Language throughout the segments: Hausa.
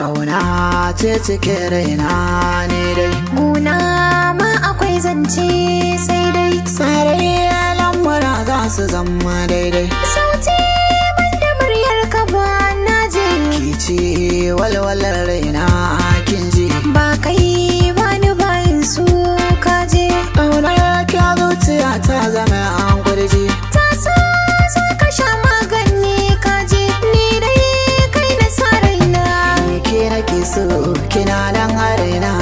Kauna ce cike raina ne dai. Guna ma akwai zance sai dai. Sarai lamura za su zama daidai. Sauti ban da muryar ka ba na je. Kici walwalar raina kin ji. Ba kai ba ni bayan su ka je. Ƙaunar ka zuciya ta zama an kurji. Ta so za ka sha magani ka je. Ni dai kai na sa raina. Ni ke nake so kina nan a raina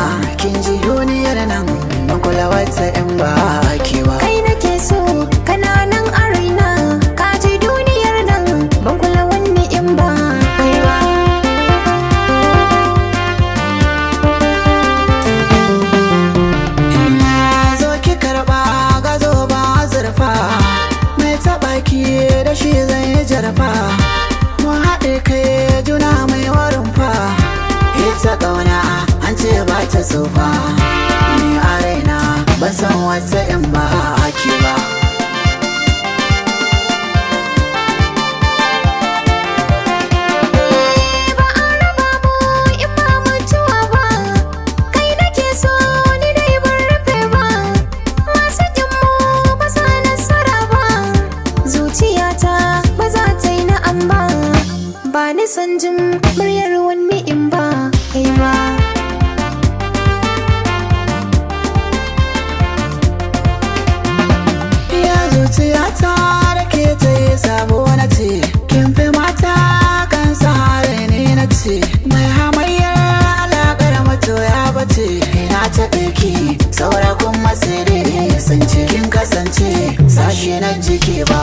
kin ji. Duniyar nan ban kula wata in ba ke ba. Kai nake so kana nan a raina. Ka ji duniyar nan ban kula wani in ba kai ba. Ina zo ki karɓa gazo ba zurfa. Mai taɓa ki da shi zan yi jarfa. Mu haɗe kai juna mai warin fa. Ita ƙauna an ce ba ta tsufa. Ni a raina ban san wata in ba ke ba. Ba a raba mu in ba mutuwa ba. Kai nake so ni dai ban rufe ba. Masu kin mu ba sa nasara ba. Zuciyata ba za ta yi na'am ba. Ba ni son jin muryar wani in ba kai ba. Ya zuciyata da ke ta yi sabo na ce. Kin fi mata kan sare ni na ce. Mai hamayyar alaƙar mato ya bace. Ina ta ɗauki saura kuma sai dai sun ce. Kin kasance sashi na jiki ba